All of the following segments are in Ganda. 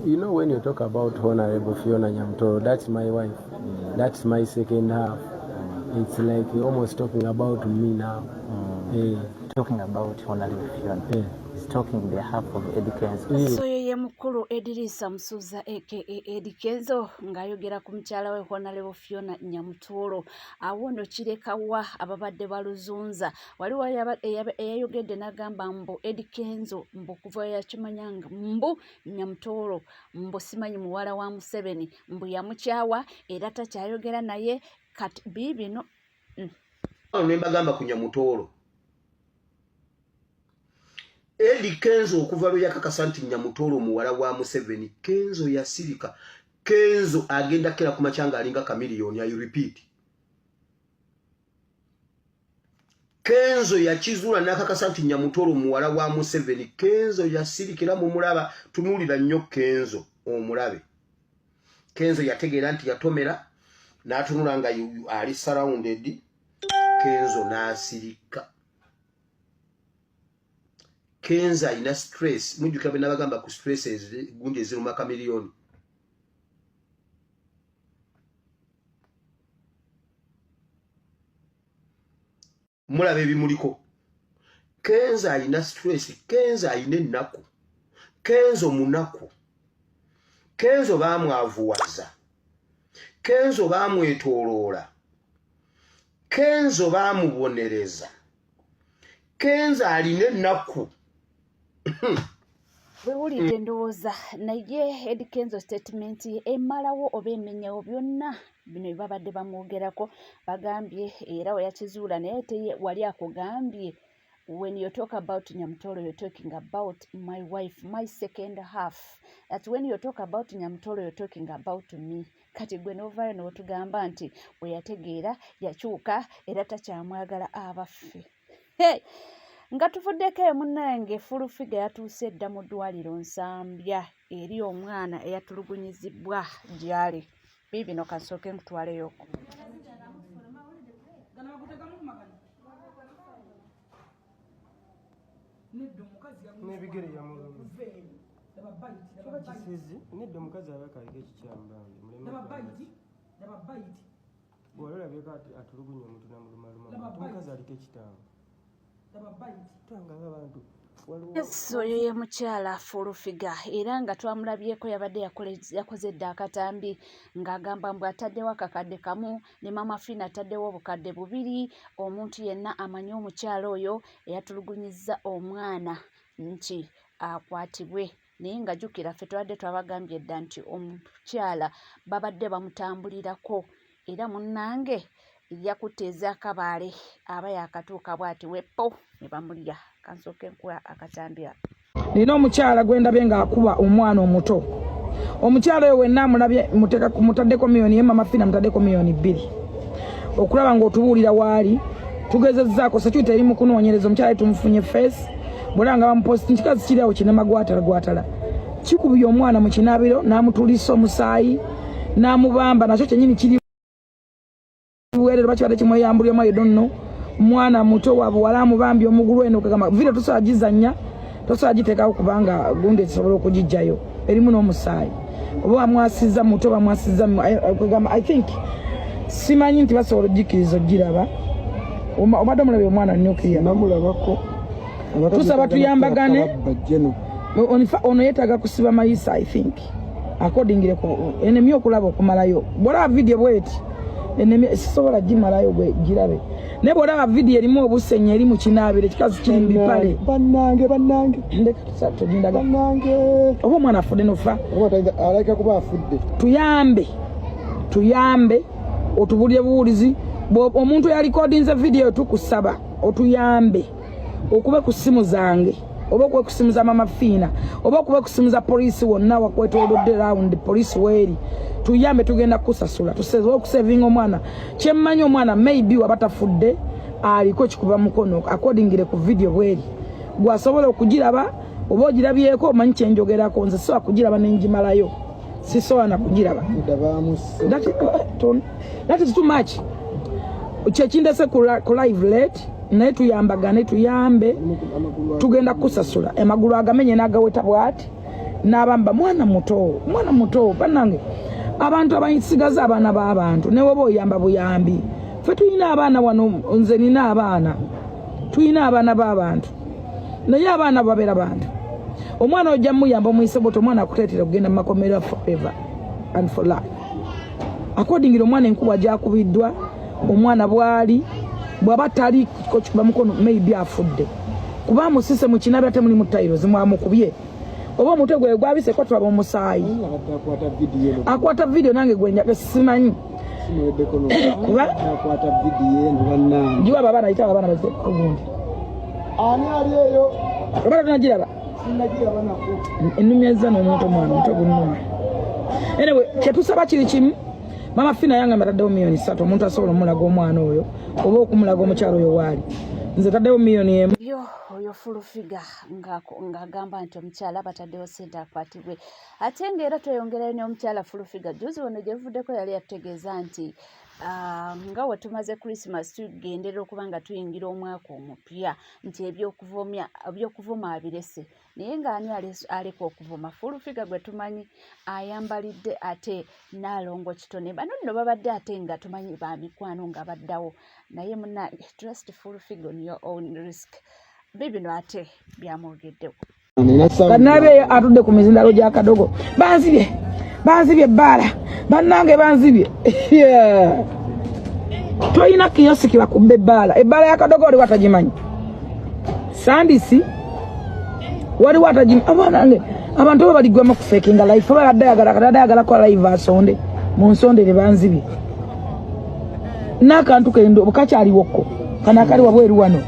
You know, when you talk about Honorable Fiona Nyamutoro, that's my wife. That's my second half. It's like you're almost talking about me now. Yeah. Talking about Honorable Fiona. Yeah. He's talking behalf of Eddie Kenzo. Yeah. So ye mukulu Edirisa Musuuza aka Eddie Kenzo ng'ayogera ku mukyala we Honorable Fiona Nyamutoro. Awo nno kirekawa ababadde baluzunza. Waliwo eyayogedde n'agamba mbu Eddie Kenzo mbu kuva yakimanya nga mbu Nyamutoro mbu simanyi muwala wa Museveni mbu yamukyawa era takyayogera naye kati biibino. Ne mbagamba ku Nyamutoro. Eddie Kenzo okuva lwe yakakasa nti Nyamutoro muwala wa Museveni, Kenzo yasirika. Kenzo agenda kera ku makya ng'alinga Chameleone, I repeat. Kenzo yakizuula n'akakasa nti Nyamutoro muwala wa Museveni. Kenzo yasirikira, mumulaba, tunuulira nnyo Kenzo omulabe. Kenzo yategeera nti yatomera n'atunula nga ali surrounded. Kenzo n'asirika. Kenzo alina stress. Mujjukira bwe nabagamba ku stress gundi eziruma Chameleone. Mulaba ebimuliko. Kenzo alina stress. Kenzo alina ennaku. Kenzo munaku. Kenzo baamwavuwaza. Kenzo baamwetooloola. Kenzo baamubonereza. Kenzo alina ennaku. Wewulidde ndowooza naye Eddie Kenzo statement ye emalawo oba emenyawo byonna bino bye babadde bamwogerako. Bagambye era we yakizuula naye teye wali akugambye when you talk about Nyamutoro you're talking about my wife, my second half. That when you talk about Nyamutoro you're talking about me. Kati gwe n'ovaayo n'otugamba nti bwe yategeera yakyuka era takyamwagala abaffe. Hey! Nga tuvuddeko eyo munnange, Full Figure yatuuse dda mu ddwaliro Nsambya eri omwana eyatulugunyizibwa gy'ali. Biibino kansooke nkutwaleyoko. N'ebigere yamuluma. Kiba kisizi nedda omukazi alabika aliko ekikyamu bambi muleme wali olabyeko atulugunya omuntu namulumaluma omukazi aliko ekitaamu tanga abantu. Yes, oyo ye mukyala Full Figure era nga twamulabyeko yabadde yakoze dda akatambi ng'agamba mbu ataddewo akakadde kamu ne Mama Fina ataddewo obukadde bubiri omuntu yenna amanyi omukyala oyo eyatulugunyizza omwana nti akwatibwe. Naye nga jjukira ffe twabadde twabagambye dda nti omukyala babadde bamutambulirako era munnange yakutte ez'akabaale aba yakatuuka bw'ati weppo ne bamulya. Kansooke nkuwa akatambi ako. Nina omukyala gwe ndabye ng'akuba omwana omuto. Omukyala oyo wenna amulabye mutaddeko miliyoni ye Mama Fina mutaddeko miliyoni 2. Okulaba ng'otubuulira waali tugezezzaako security eri mu kunoonyereza omukyala tumufunye face bw'olaba nga bamupost nkikazi kiri awo kinema gwatala gwatala kikubye omwana mu kinaabiro n'amutulisa omusaayi n'amubamba nakyo kyennyini kiri bwerere bakibadde kimweyambuliramu I don't know. Mwana muto wa buwala amubambye omugulu eno kagamba video tosobola gizannya tosobola giteekawo kubanga gundi esobola okugijjayo erimu n'omusaayi oba bamwasizza muto bamwasizza kugamba I think simanyi nti basobola ogikkiriza ogiraba. Obadde omulabye omwana nuclear? Namulabako. Tusaba tuyambagane. Ono yeetaaga kusiba mayisa I think according ku enemi okulaba okumalayo. Bw'olaba video bweti enemi sisobola gimalayo gwe girabe, naye bw'olaba video erimu obusenyi eri mu kinaabiro ekikazi kiri mu bipale. Bannange, bannange. Ndeka tugindaga. Bannange. Oba omwana afudde nofa. Alabika kuba afudde. Tuyambe, tuyambe otubulire buwulizi. Omuntu eyalikodinze video tukusaba otuyambe okube ku ssimu zange oba okube ku ssimu za Mama Fiina oba okube ku ssimu za poliisi wonna wakwetoolodde round poliisi weeri tuyambe tugenda kukusasula tusobola okusevinga omwana. Kyemmanyi omwana maybe waba tafudde aliko kikuba mukono accordingly ku video bweri gwasobola okugiraba oba ogirabyeko omanyi kyenjogerako. Nze sisobola kugiraba nenjimalayo, sisobola na kugiraba. That is too much. Kyekindese ku live late naye tuyambagane tuyambe tugenda kukusasula. Amagulu agamenye n'agaweta bwati N'abamba mwana muto, mwana muto. Bannange, abantu abayisigaza abaana b'abantu, newoba oyamba buyambi, ffe tulina abaana wano, nze nina abaana, tulina abaana b'abantu, naye abaana babeera bantu. Omwana ojja muyamba omuyise bwoti, omwana akuteetera okugenda mu makomera forever and for life. According omwana enkuba gyakubiddwa, omwana bwali bw'aba tali kikuba mukono, maybe afudde, kuba amusise mu kinabi ate mulimu tayiro zimwamukubye oba omutwe gwe gwabise ko tulaba omusaayi. Akwata vidiyo nange gwenjaga simanyi kuba giwa abo abaana, yita abaana baze ogundi. Ani ali eyo? Oba tonagiraba? Ennumyezza n'omuntu, omwana omutwe gunnuma. Anyway, kyetusaba kiri kimu. Mama Fina yange ataddewo 3 million, omuntu asobola omulaga omwana oyo oba okumulaga omukyalo oyo waali. Nze taddewo 1 million. Yo oyo Full Figure ng'agamba nti omukyala bataddewo ssente akwatibwe. Ate ng'era tweyongerayo n'omukyala Full Figure, juzi wano gye buvuddeko yali yatutegeeza nti nga we tumaze Christmas, tugenderera okuba nga tuyingira omwaka omupya, nti ebyokuvuma abirese. Naye ng'ani aleka okuvuma? Full Figure gwe tumanyi ayambalidde ate Naalongo Kitone. Bano nno babadde ate nga tumanyi ba mikwano nga baddawo, naye muna trust Full Figure on your own risk. Bibino ate byamwogeddewo. Kanabe atudde ku mizindalo gya Kadogo, banzibye, banzibye ebbaala, bannange banzibye. Tolina kiyosiki bakubba ebbaala, ebbaala ya Kadogo waliwo atagimanyi? Sandisi waliwo atagimanyi? Abanange, abantu abo baligwamu kufekinga life. Oba badde ayagala, kadadde ayagala kola live, asonde mu nsondere, banzibye n'akantu kendo kakyaliwokko kano akali wabweru wano,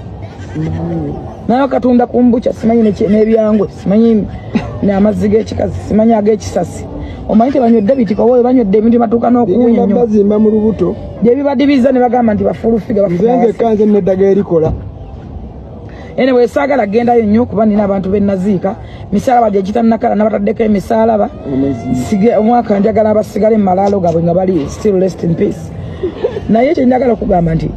naye katunda kumbucha, simanyi n'ebyangwe, simanyi n'amazzi g'ekikazi, simanyi ag'ekisasi. Omanyi tebanywedde bitiko oyo, banywedde ebintu batuuka n'okuwunya nnyo. Bazimba mu lubuto. Byebibadibiza ne bagamba nti ba Full Figure. Nze nzekka nze neddagala erikola. Anyway, saagala gendayo nnyo kuba nina abantu benaziika, misalaba gye gitannakala, nabataddeko emisalaba. Sige omwaka njagala abasigale mu malaalo gaabwe nga bali still rest in peace. Naye kyenjagala okugamba nti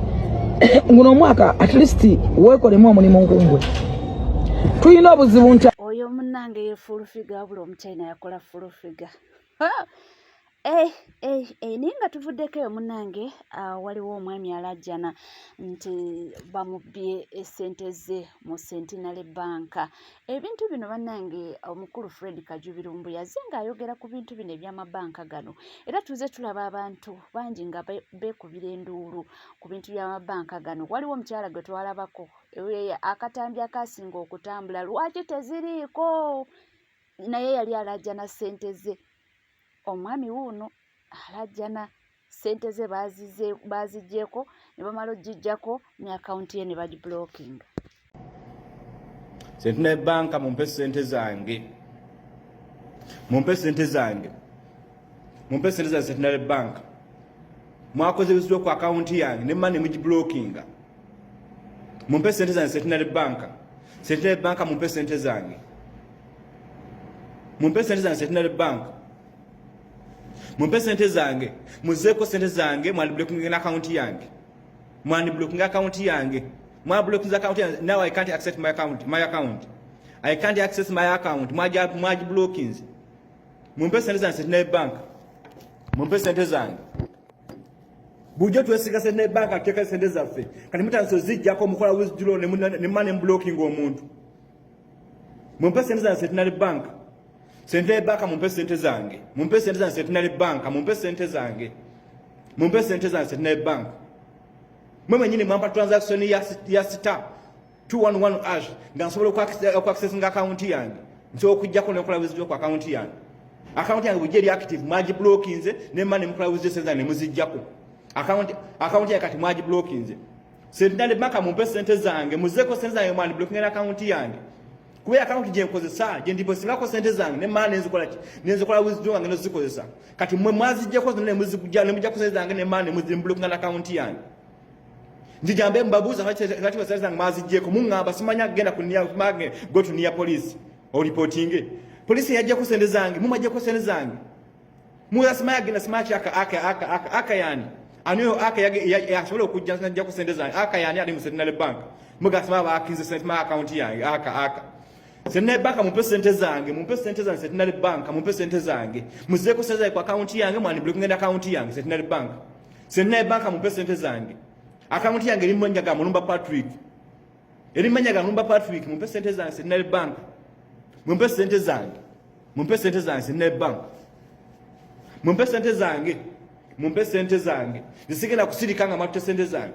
guno omwaka at least weekolemu omulimu nkungwe. Tulina obuzibu nti Oyo munnange ye Full Figure, wabula omuchina yakola Full Figure. Eh, naye nga tuvuddeko eyo munnange, waliwo omwami alajjana nti bamubbye essente ze mu Centenary Bank. Ebintu bino bannange, omukulu Fred Kajubirumbu yazze ng'ayogera ku bintu bino eby'amabanka gano, era tuze tulaba abantu bangi nga beekubira enduulu ku bintu by'amabanka gano. Waliwo omukyala gwe twalabako akatambi akasinga okutambula, lwaki teziriiko, naye yali alajjana ssente ze. Omwami wuuno alajjana ssente ze baaziggyeko, ne bamala ogiggyako ne akawunti ye ne bagiblockinga. Centenary Bank, mumpe sente zange, mumpe sente zange, mumpe sente zange. Centenary Bank, mwakoze withdraw ku akawunti yange ne money mugiblockinga. Mumpe sente zange, Centenary Bank. Centenary Bank, mumpe sente zange, mumpe sente zange. Centenary Bank, mumpe sente zange, muzeeko sente zange. Mwandiblockinga akawunti yange, mwandiblockinga akawunti yange, mwablockinga akawunti yange. Now I can't access my account, my account, I can't access my account. Mwagiblockinze. Mumpe sente zange, Centenary Bank, mumpe sente zange. Bulijjo twesiga Centenary Bank atuteeka sente zaffe, kati mutandise ozijjako, mukola withdraw ne money blocking omuntu. Mumpe sente zange, Centenary Bank. Centenary Bank, mumpe sente zange, mumpe sente zange. Centenary Bank, mumpe sente zange, mumpe sente zange. Centenary Bank, mwe mwenyini mwampa transaction ya star 211 hash nga nsobola okuaccessinga akawunti yange, nsobola okugjako nekola withdraw ku akawunti yange. Akawunti yange bujja eri active, mwagiblockinze nemma nemukola withdraw, sente zange nemuzijjako. Akawunti yange kati mwagiblockinze. Centenary Bank, mumpe sente zange, muzeeko sente zange. Mwandiblockinga akawunti yange kuba akawunti gyenkozesa gyendiposingako sente zange nemala nenzikola ki, nenzikola withdraw nga nozikozesa. Kati mwe mwazijjako zonna nemujjako sente zange nemala nemublockinga akawunti yange. Njijambe mbabuuza lwaki sente zange mwazijjeko? Muŋŋamba simanya genda ku go to near police oripotinge. Poliisi yajjako sente zange, mumajjako sente zange. Muza simanya genda simanya ki aka aka aka aka aka yani ani oyo aka yasobola okujja najjako sente zange? Aka yani ali mu Centenary Bank? Mugasima bakinze sente ma account yange aka aka. Centenary Bank mumpe sente zange, mumpe sente zange Centenary Bank, mumpe sente zange. Muzeeko sente zange ku account yange, mwani blocking account yange Centenary Bank. Centenary Bank mumpe sente zange. Account yange eri mannya ga Mulumba Patrick. Eri mannya ga Mulumba Patrick, mumpe sente zange Centenary Bank. Mumpe sente zange. Mumpe sente zange Centenary Bank. Mumpe sente zange. Mumpe sente zange. Nsigenda kusirika nga mwatutte sente zange.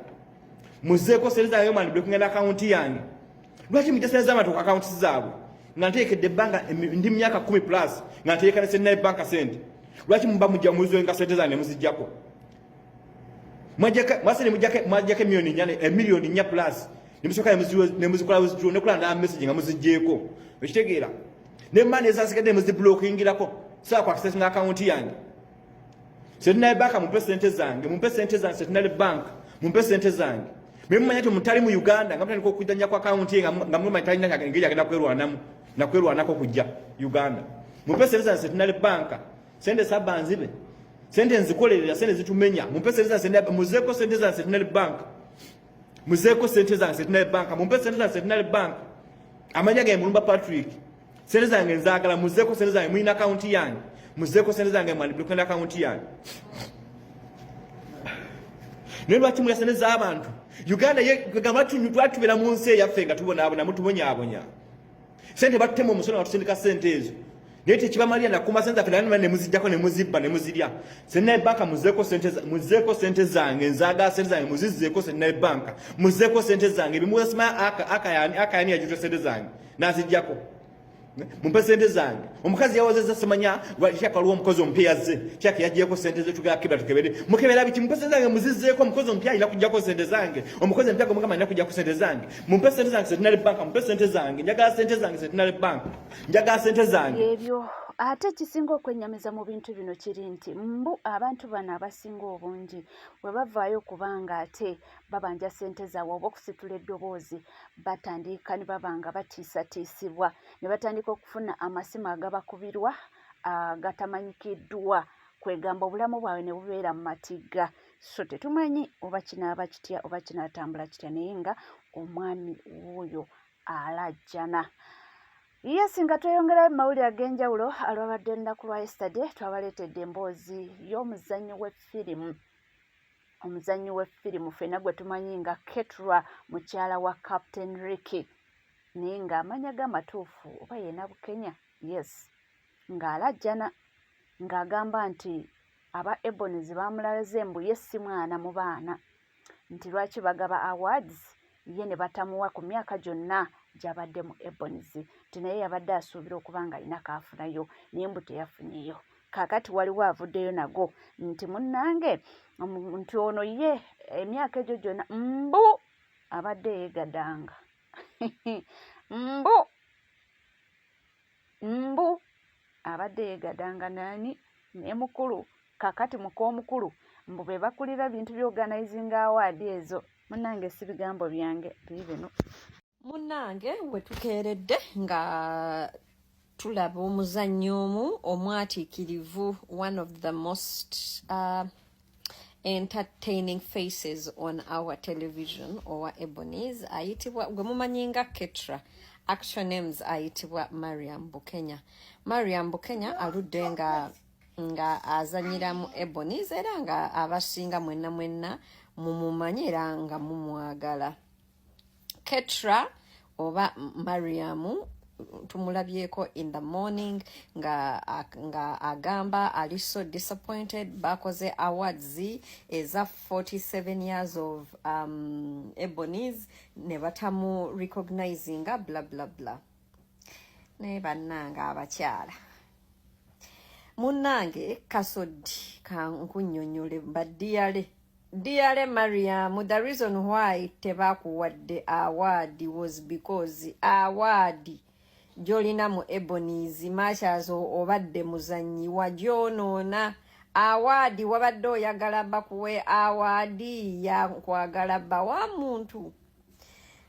Muzeeko sente zange mwani blocking account yange. Lwaki mujja sente z'abantu ku accounts zaabwe? Nga nteekedde ebbanga ndi myaka 10 plus nga nteeka ne Centenary Bank sente. Lwaki muba mujja muzoenga sente zange ne muziggyako? Mwasene mwajjako emiliyoni nnya, emiliyoni nnya plus ne musooka ne muzikola withdraw ne kulanda message nga muziggyeko. Okitegeera? Ne mani ezasigadde muziblokingirako. Sawa ku access account yange. Centenary Bank mumpe sente zange, mumpe sente zange Centenary Bank, mumpe sente zange. Mwe mumanya nti mutali mu Uganda nga mutandika okujjanya ku account ye nga mumanyi talina ngeri agenda kwerwanamu na kwerwanako kujja Uganda. Mumpe sente zange Centenary Bank, sente saba nzibe, sente nzikolerera, sente zitumenya. Mumpe sente zange Centenary, muzeeko sente zange Centenary Bank, muzeeko sente zange Centenary Bank, mumpe sente zange Centenary Bank. Amanya ge Mulumba Patrick. Sente zange nzaagala, muzeeko sente zange, mulina account yange. Muzeeko sente zange mwani blocking account yange. Naye lwaki mulya sente z'abantu? Uganda ye gamba twatubeera mu nsi eyaffe nga tubonaabona, mutubonyaabonya. Sente batutema omusolo nga tusindika sente ezo. Naye tekibamalira nakuuma sente zaffe naye ne muziggyako ne muzibba ne muzirya. Centenary Bank muzeeko sente muzeeko sente zange, nzaagala sente zange, muzizzeeko Centenary Bank. Muzeeko sente zange, bimuwesima aka aka yani yajjudde sente zange n'aziggyako. Mumpe sente zange. Omukazi yawozezza simanya kyaka waliwo omukozi omupya yazze, kyaka yaggyeko sente ze, tugala kebera tukebere. Mukebera biki? Mumpe sente zange muzizzeeko. Omukozi omupya alina kuggyako sente zange. Omukozi omupya gwemugamba alina kuggyako sente zange. Mumpe sente zange Centenary Bank, mumpe sente zange. Njagala sente zange Centenary Bank. Njagala sente zange. Ebyo ate ekisinga okwennyamiza mu bintu bino kiri nti mbu abantu bano abasinga obungi bwe bavaayo okubanga ate babanja ssente zaabwe oba okusitula eddoboozi, batandika ne baba nga batiisatiisibwa ne batandika okufuna amasimu agabakubirwa agatamanyikiddwa, kwegamba obulamu bwabwe ne bubeera mu matigga. So tetumanyi oba kinaaba kitya oba kinaatambula kitya, naye nga omwami wuuyo alajjana. Yes, nga tweyongerayo mu mawulire ag'enjawulo, alwabadde lunaku lwa yesterday twabaleetedde emboozi y'omuzannyi w'effirimu, omuzannyi w'effirimu ffenna gwe tumanyi nga Ketra, mukyala wa Captain Ricky, naye ng'amanya ge amatuufu oba ye Nabukenya. Yes, ng'alajjana ng'agamba nti aba Ebonies baamulaze mbu ye si mwana mu baana, nti lwaki bagaba awards ye ne batamuwa ku myaka gyonna gy'abadde mu Ebonies, nti naye yabadde asuubira okuba nga alina kaafunayo naye mbu teyafunyeyo. Kaakati waliwo avuddeyo nago nti munnange nti ono ye emyaka egyo gyonna mbu abadde yeegadanga, mbu abadde yeegadanga nani ne mukulu. Kaakati muka omukulu mbu be bakulira bintu by'organizing award ezo. Munnange, si bigambo byange biri bino. Munnange, we tukeeredde nga tulaba omuzannyo omu omwatiikirivu, one of the most entertaining faces on our television, owa Ebonies, ayitibwa gwe mumanyi nga Ketra, actual names ayitibwa Mariam Bukenya. Mariam Bukenya aludde nga azanyira mu Ebonies era nga abasinga mwenna mwenna mumumanyi era nga mumwagala. Ketra oba Mariamu tumulabyeko in the morning nga agamba ali so disappointed, bakoze awards eza 47 years of Ebonies ne batamu recognizinga, bla bla bla. Naye bannange abakyala, munnange kasoddi kankunnyonnyole, baddiyale dear Mariam, the reason why tebakuwadde award was because award gy'olina mu Ebonies, machas obadde muzannyi, wagyonoona. Award wabadde oyagala bakuwe award yakwagala bba wa muntu.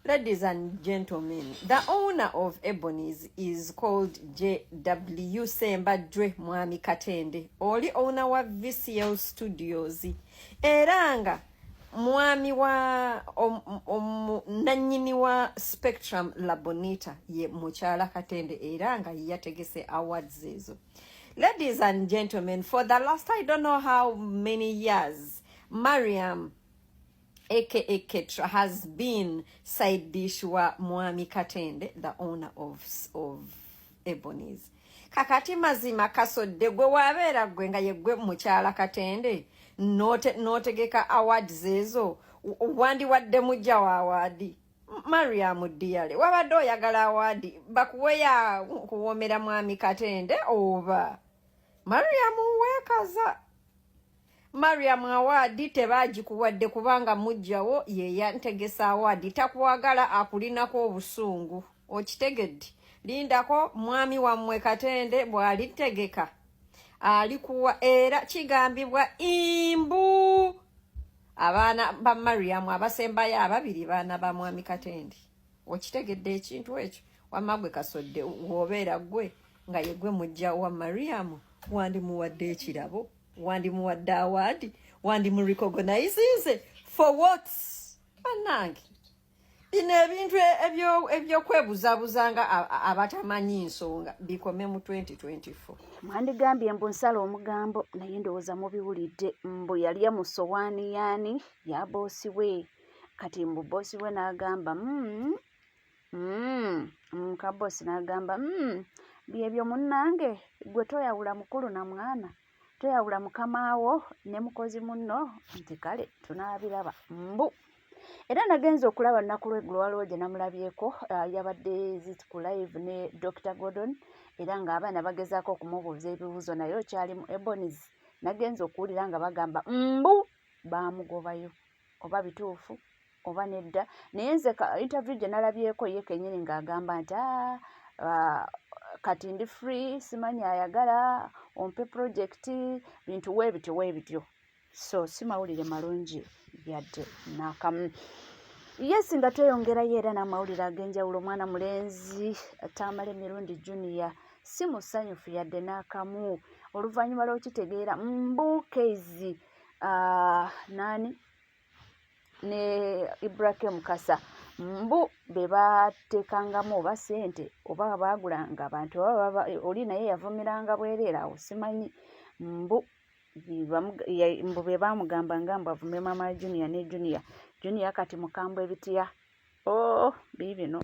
Ladies and gentlemen, the owner of Ebonies is called JW Sembajwe Mwami Katende, oli owner wa VCL Studios, era nga Mwami wa nannyini wa Spectrum Labonita ye mukyala Katende, era nga yategese awards ezo. Ladies and gentlemen, for the last I don't know how many years, Mariam aka Ketra has been side dish wa Mwami Katende, the owner of Ebonies. Kakati mazima Kasodde, gwe wabeera gwe nga ye gwe mukyala Katende n'otegeka awards ezo, wandiwadde mujja wa award? Mariam Diale, wabadde oyagala award bakuweya kuwomera Mwami Katende oba? Mariam, weekaza. Mariam, award tebagikuwadde kubanga mujjawo ye yantegesa award takwagala, akulinako obusungu. Okitegedde? Lindako mwami wammwe Katende bw'alitegeka alikuwa. Era kigambibwa imbu abaana ba Mariamu abasembayo ababiri baana ba Mwami Katende. Okitegedde ekintu ekyo? Wamma gwe Kasodde, wobeera gwe nga yegwe mujja wa Mariamu, wandimuwadde ekirabo? Wandimuwadde award? Wandimurecognizinze for what? Bannange, bino ebintu ebyokwebuzabuza nga abatamanyi nsonga bikome mu 2024. Mwandigambye mbu nsala omugambo, naye ndowooza mubiwulidde mbu yalya mu sowaani yaani ya boss we. Kati mbu boss we n'agamba muka boss n'agamba, byebyo munnange, gwe toyawula mukulu na mwana, toyawula mukamaawo ne mukozi munno, nti kale tunaabiraba." Mbu era nagenza okulaba lunaku lweggulo waliwo gye namulabyeko, yabadde zit ku live ne Dr Gordon, era ng'abaana bagezaako okumubuuza ebibuuzo naye okyali mu Ebonies. Nagenza okuwulira nga bagamba mbu baamugobayo, oba bituufu oba nedda, naye nze interview gye nalabyeko ye kennyini ng'agamba nti, "Ah, kati ndi free, simanyi ayagala ompe project, bintu weebityo weebityo." So si mawulire malungi yadde n'akamu. Yes, nga tweyongerayo era n'amawulire ag'enjawulo, omwana mulenzi Tamale Mirundi Junior si musanyufu yadde n'akamu oluvannyuma lw'okitegeera mbu Kezi naani ne Ibrahim Mukasa mbu be bateekangamu oba ssente oba baagulanga abantu oba oli naye yavumiranga bwereere awo simanyi, mbu mbu be baamugambanga mbu avume Mama Junior ne Junior. Junior kati mukambwe ebitya. Oh, biibino.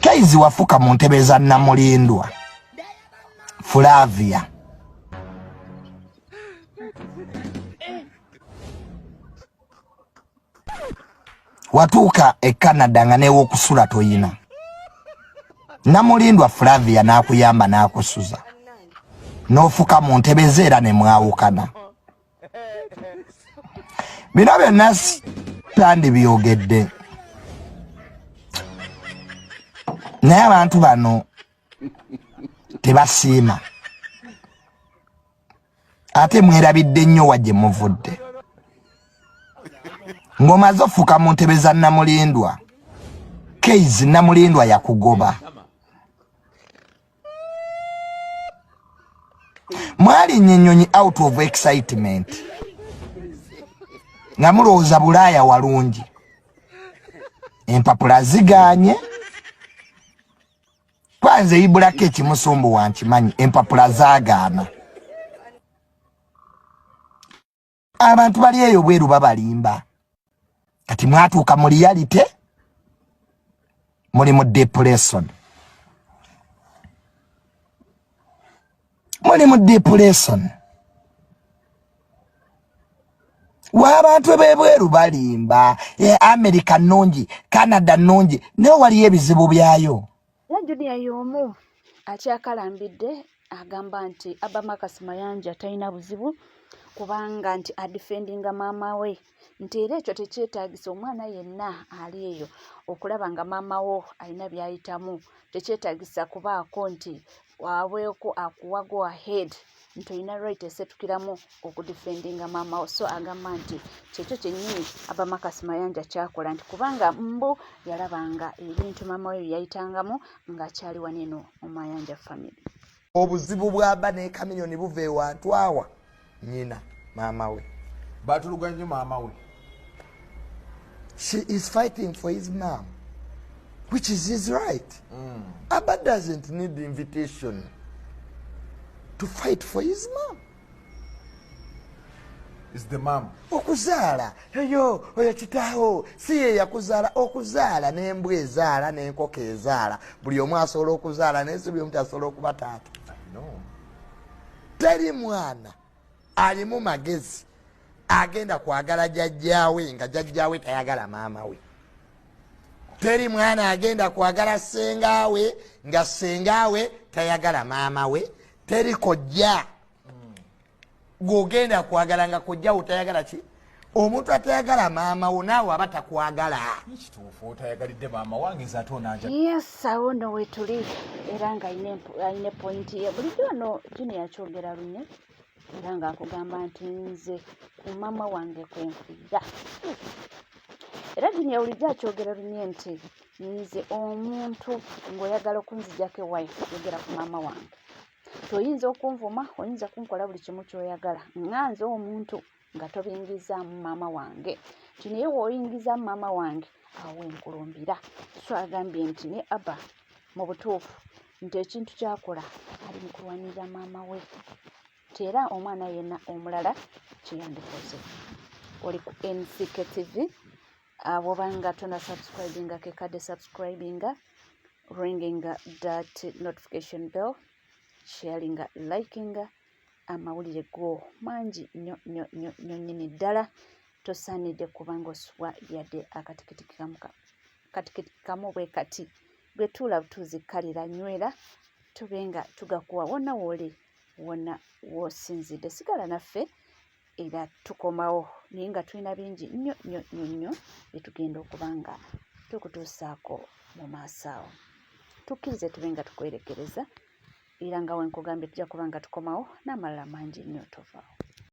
Kaizi wafuka mu ntebe za Namulindwa Flavia. Watuuka e Canada nga newokusula toyina. Namulindwa Flavia n'akuyamba n'akusuza n'ofuka mu ntebe ze era ne mwawukana. Bino byonna tandibyogedde, naye abantu bano tebasiima, ate mwerabidde nnyo wa gye muvudde. Ng'omaze ofuuka mu ntebe za Namulindwa, Keizi, Namulindwa yakugoba. Mwalinnya ennyonyi out of excitement nga mulowooza Bulaaya walungi, empapula ziganye. Kwanza eyibulako ekimusumbuwa nkimanyi, empapula zaagaana. Abantu bali eyo bweru babalimba. Kati mwatuuka mu reality, muli mu depression, muli mu depression. Waabantu bebweru balimba. E, America nnungi, Canada nnungi, naye waliyo ebizibu byayo. Era Junior y'omu akyakalambidde, agamba nti Abba Marcus Mayanja talina buzibu kubanga nti adefendinga maama we, nti era ekyo tekyetaagisa omwana yenna ali eyo okulaba nga maama wo alina by'ayitamu, tekyetaagisa kubaako nti abeeko akuwa go ahead nti olina right esetukiramu okudefendinga maama wo. So agamba nti kyekyo kyennyini Abba Marcus Mayanja kyakola, nti kubanga mbu yalabanga ebintu maama we bye yayitangamu ng'akyali waneno mu Mayanja family. Obuzibu bwaba ne Kamiliyoni buva ewantu awa nyina maama we. Batuluga nnyo maama we. She is fighting for his mom, which is his right. Abba doesn't need invitation to fight for his mom. Is the mom. Okuzaala eyo, oyo kitaawo si ye yakuzaala. Okuzaala n'embwa ezaala n'enkoko ezaala, buli omu asobola okuzaala, naye si buli omu asobola okuba taata. No. Teri mwana alimu magezi agenda kwagala jjajjaawe nga jjajjaawe tayagala maama we. Teri mwana agenda kwagala sengaawe nga sengaawe tayagala maama we. Teri kojja gwogenda kwagala nga kojjawo tayagala ki. Omuntu atayagala maama wo naawe aba takwagala. Kituufu, otayagalidde maama wange, nze ate onanja. Yes, awo nno wetuli, era nga alina point ye. Bulijjo wano Junior yakyogera lunye, era ng'akugamba nti nze ku maama wange kwenfiira. Era Junior bulijjo akyogera lunye nti nze omuntu ng'oyagala okunzijjako ewife, yogera ku maama wange. Toyinza okunvuma, oyinza kunkola buli kimu ky'oyagala, nga nze omuntu nga tobingizaamu maama wange, nti naye w'oyingizaamu maama wange, awo wenkulumbira. So agambye nti ne Abba mu butuufu nti ekintu kyakola ali mu kulwanirira maama we, nti era omwana yenna omulala kyeyandikoze. Oli ku NCK TV. Bw'obanga tona subscribinga, kekadde subscribinga, ringing that notification bell, sharinga, likinga. Amawulire go mangi nnyo nnyo nnyo nnyo nnyini ddala. Tosaanidde kubanga osubwa yadde akatikitiki kamu katikitiki kamu bwe kati. Bwe tuula butuuzi, kalira nywera, tube nga tugakuwa wonna wooli, wonna w'osinzidde. Sigala naffe, era tukomawo, naye nga tulina bingi nnyo nnyo nnyo nnyo bye tugenda okuba nga tukutuusaako mu maaso awo. Tukkirize tube nga tukwerekereza, era nga wenkugambye tujja kuba nga tukomawo n'amalala mangi nnyo. Tovaawo.